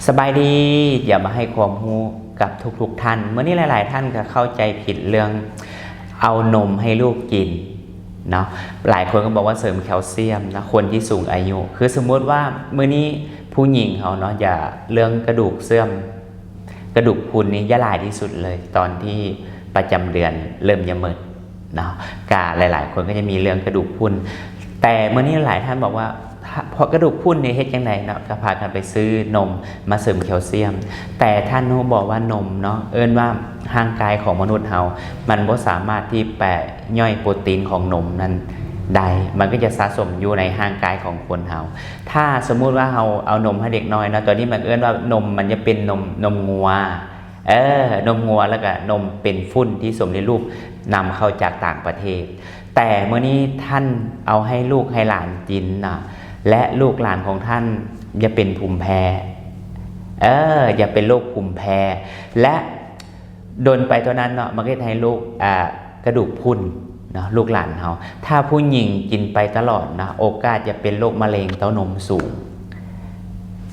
ສະບາຍດີ ຢາກມາໃຫ້ຄວາມຮູ້ກັບທຸກໆທ່ານ. ມື້ນີ້ຫຼາຍໆທ່ານກໍເຂົ້າໃຈຜິດເລື່ອງເອົານົມໃຫ້ລູກກິນເນາະ. ຫຼາຍຄົນກໍບອກວ່າເສີມແຄວຊຽມນະ ຄົນທີ່ສູງອາຍຸ. ຄືສົມມຸດວ່າມື້ນີ້ຜູ້ຍິງເຮົາເນາະ ຢ່າ ເລື່ອງກະດູກເສື່ອມ ກະດູກພຸ່ນນີ້ຢ່າຫຼາຍທີ່ສຸດເລີຍ ຕອນທີ່ປະຈຳເດືອນເລີ່ມຈະໝົດເນາະ. ກະຫຼາຍໆຄົນກໍຈະມີເລື່ອງກະດູກພຸ່ນ ແຕ່ມື້ນີ້ຫຼາຍທ່ານບອກວ່າ ເພາະກະດູກພຸ່ນນີ້ເຮັດຈັ່ງໃດເນາະ ກໍພາກັນໄປຊື້ນົມມາເສີມແຄວຊຽມ. ແຕ່ທ່ານຮູ້ບໍ່ວ່ານົມເນາະ ເອີ້ນວ່າຮ່າງກາຍຂອງມະນຸດເຮົາ ມັນບໍ່ສາມາດທີ່ໄປຍ່ອຍໂປຣຕີນຂອງນົມນັ້ນໄດ້ ມັນກໍຈະສະສົມຢູ່ໃນຮ່າງກາຍຂອງຄົນເຮົາ. ຖ້າສົມມຸດວ່າເຮົາເອົານົມໃຫ້ເດັກນ້ອຍເນາະ ຕອນນີ້ມັນເອີ້ນວ່ານົມ ມັນຈະເປັນນົມ ນົມງົວ ເອີ ນົມງົວ ແລ້ວກະນົມເປັນຝຸ່ນທີ່ສົມເດັດຮູບນຳເຂົ້າຈາກຕ່າງປະເທດ. ແຕ່ມື້ນີ້ທ່ານເອົາໃຫ້ລູກໃຫ້ຫຼານກິນນະ ແລະ ລູກຫຼານຂອງທ່ານຈະເປັນພູມແພ້ ເອີ ຈະເປັນໂລກພູມແພ້ ແລະ ດົນໄປເທົ່ານັ້ນເນາະ ມັນກໍເຮັດໃຫ້ລູກ ອາ ກະດູກພຸ່ນເນາະ ລູກຫຼານເຮົາ. ຖ້າຜູ້ຍິງກິນໄປຕະຫຼອດເນາະ ໂອກາດຈະເປັນໂລກມະເລັງເຕົ້ານົມສູງ.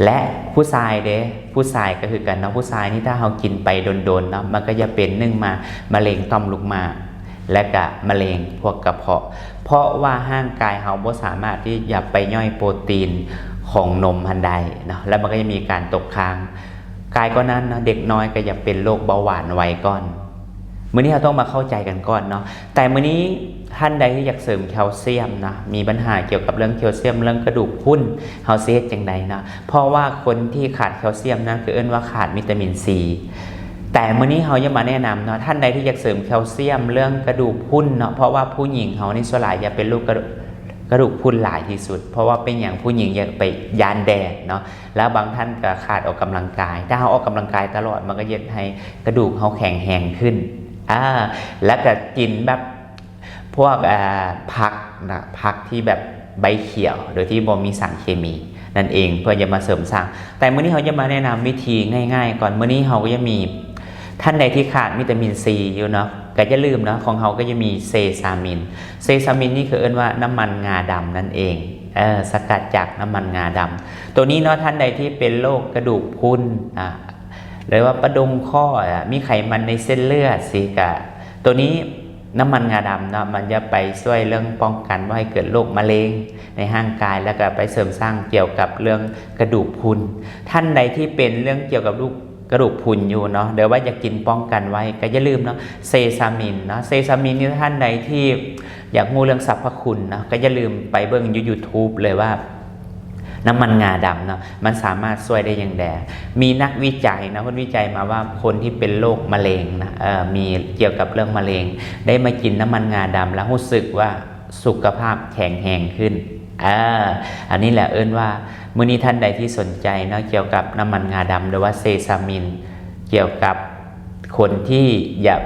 ແລະ ຜູ້ຊາຍເດ້ ຜູ້ຊາຍກໍຄືກັນເນາະ ຜູ້ຊາຍນີ້ຖ້າເຮົາກິນໄປດົນໆເນາະ ມັນກໍຈະເປັນ ໜຶ່ງມາ ມະເລັງຕ່ອມລູກໝາກ ແລະ ກະມະເລັງພວກກະເພາະ ເພາະວ່າຮ່າງກາຍເຮົາບໍ່ສາມາດທີ່ຈະໄປຍ່ອຍໂປຣຕີນຂອງນົມຫັ້ນໄດ້ເນາະ ແລ້ວມັນກໍຈະມີການຕົກຄ້າງ. ກາຍກວ່ານັ້ນເນາະ ເດັກນ້ອຍກໍຢາກເປັນໂລກເບົາຫວານໄວກ່ອນ. ມື້ນີ້ເຮົາຕ້ອງມາເຂົ້າໃຈກັນກ່ອນເນາະ. ແຕ່ມື້ນີ້ທ່ານໃດທີ່ຢາກເສີມແຄວຊຽມນະ ມີບັນຫາກ່ຽວກັບເລື່ອງແຄວຊຽມ ເລື່ອງກະດູກພຸ່ນ ເຮົາຊິເຮັດຈັ່ງໃດເນາະ? ເພາະວ່າຄົນທີ່ຂາດແຄວຊຽມນັ້ນ ຄືເອີ້ນວ່າຂາດວິຕາມິນຊີ. ແຕ່ມື້ນີ້ເຮົາຈະມາແນະນຳເນາະ ທ່ານໃດທີ່ຢາກເສີມແຄວຊຽມ ເລື່ອງກະດູກພຸ່ນເນາະ ເພາະວ່າຜູ້ຍິງເຮົານີ້ສ່ວນຫຼາຍຢາກເປັນໂລກກະດູກ ກະດູກພຸ່ນຫຼາຍທີ່ສຸດ. ເພາະວ່າເປັນຫຍັງ ຜູ້ຍິງຢາກໄປຢ້ານແດດເນາະ ແລ້ວບາງທ່ານກໍຂາດອອກກຳລັງກາຍ. ຖ້າເຮົາອອກກຳລັງກາຍຕະຫຼອດ ມັນກໍເຮັດໃຫ້ກະດູກເຮົາແຂງແຮງຂຶ້ນ ອາ ແລ້ວກໍກິນແບບພວກ ອາ ຜັກນະ ຜັກທີ່ແບບໃບຂຽວ ໂດຍທີ່ບໍ່ມີສານເຄມີນັ້ນເອງ ເພື່ອຈະມາເສີມສ້າງ. ແຕ່ມື້ນີ້ເຮົາຈະມາແນະນຳວິທີງ່າຍໆກ່ອນ. ມື້ນີ້ເຮົາກໍຈະມີ ທ່ານໃດທີ່ຂາດວິຕາມິນຊີຢູ່ເນາະ ກໍຢ່າລືມເນາະ ຂອງເຮົາກໍຈະມີເຊຊາມິນ. ເຊຊາມິນນີ້ຄືເອີ້ນວ່ານ້ຳມັນງາດຳນັ້ນເອງ ເອີ ສະກັດຈາກນ້ຳມັນງາດຳ. ໂຕນີ້ເນາະ ທ່ານໃດທີ່ເປັນໂລກກະດູກພຸ່ນ ອາ ຫຼືວ່າປະດົງຂໍ້ ອາ ມີໄຂມັນໃນເສັ້ນເລືອດຊີ້ ກະໂຕນີ້ ນ້ຳມັນງາດຳເນາະ ມັນຈະໄປຊ່ວຍເລື່ອງປ້ອງກັນບໍ່ໃຫ້ເກີດໂລກມະເລັງໃນຮ່າງກາຍ ແລ້ວກໍໄປເສີມສ້າງກ່ຽວກັບເລື່ອງກະດູກພຸ່ນ. ທ່ານໃດທີ່ເປັນເລື່ອງກ່ຽວກັບລູກ ກະດູກພຸ່ນຢູ່ເນາະ ຫຼືວ່າຢາກກິນປ້ອງກັນໄວ້ ກໍຢ່າລືມເນາະ ເຊຊາມິນເນາະ. ເຊຊາມິນນີ້ ທ່ານໃດທີ່ຢາກຮູ້ເລື່ອງສັບພະຄຸນເນາະ ກໍຢ່າລືມໄປເບິ່ງຢູ່ YouTube ເລີຍວ່າ ນ້ຳມັນງາດຳເນາະ ມັນສາມາດຊ່ວຍໄດ້ຢ່າງໃດ. ມີນັກວິໄຈເນາະ ເພິ່ນວິໄຈມາວ່າຄົນທີ່ເປັນໂລກມະເລັງນະ ເອີ ມີກ່ຽວກັບເລື່ອງມະເລັງ ໄດ້ມາກິນນ້ຳມັນງາດຳ ແລ້ວຮູ້ສຶກວ່າສຸຂະພາບແຂງແຮງຂຶ້ນ. ເອີ ອັນນີ້ແຫຼະເອີ້ນວ່າ ມື້ນີ້ທ່ານໃດທີ່ສົນໃຈເນາະ ກ່ຽວກັບນ້ຳມັນງາດຳ ຫຼືວ່າເຊຊາມິນ ກ່ຽວກັບຄົນທີ່ຢາກ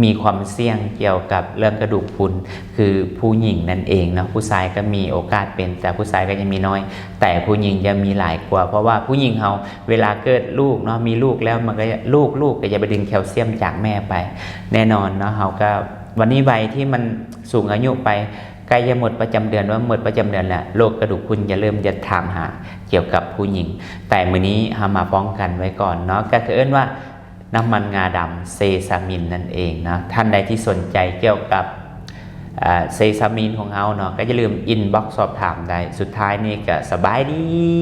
ມີຄວາມສ່ຽງກ່ຽວກັບເລື່ອງກະດູກພຸ່ນ ຄືຜູ້ຍິງນັ້ນເອງເນາະ. ຜູ້ຊາຍກໍມີໂອກາດເປັນ ແຕ່ຜູ້ຊາຍກໍຍັງມີໜ້ອຍ ແຕ່ຜູ້ຍິງຈະມີຫຼາຍກວ່າ ເພາະວ່າຜູ້ຍິງເຮົາເວລາເກີດລູກເນາະ ມີລູກແລ້ວມັນກໍ ລູກ ລູກກໍຈະໄປດຶງແຄວຊຽມຈາກແມ່ໄປ. ແນ່ນອນເນາະ ເຮົາກໍ ວັນນີ້ໄວທີ່ມັນສູງອາຍຸໄປ ໃກ້ຈະໝົດປະຈຳເດືອນ ວ່າໝົດປະຈຳເດືອນແລ້ວ ໂລກກະດູກພຸ່ນຈະເລີ່ມຈະຖາມຫາກ່ຽວກັບຜູ້ຍິງ. ແຕ່ມື້ນີ້ເຮົາມາປ້ອງກັນໄວ້ກ່ອນເນາະ ກໍຄືເອີ້ນວ່າ ນ້ຳມັນງາດຳ ເຊຊາມິນນັ້ນເອງເນາະ. ທ່ານໃດທີ່ສົນໃຈກ່ຽວກັບ ເຊຊາມິນຂອງເຮົາເນາະ ກໍຢ່າລືມ inbox ສອບຖາມໄດ້. ສຸດທ້າຍນີ້ກໍສະບາຍດີ.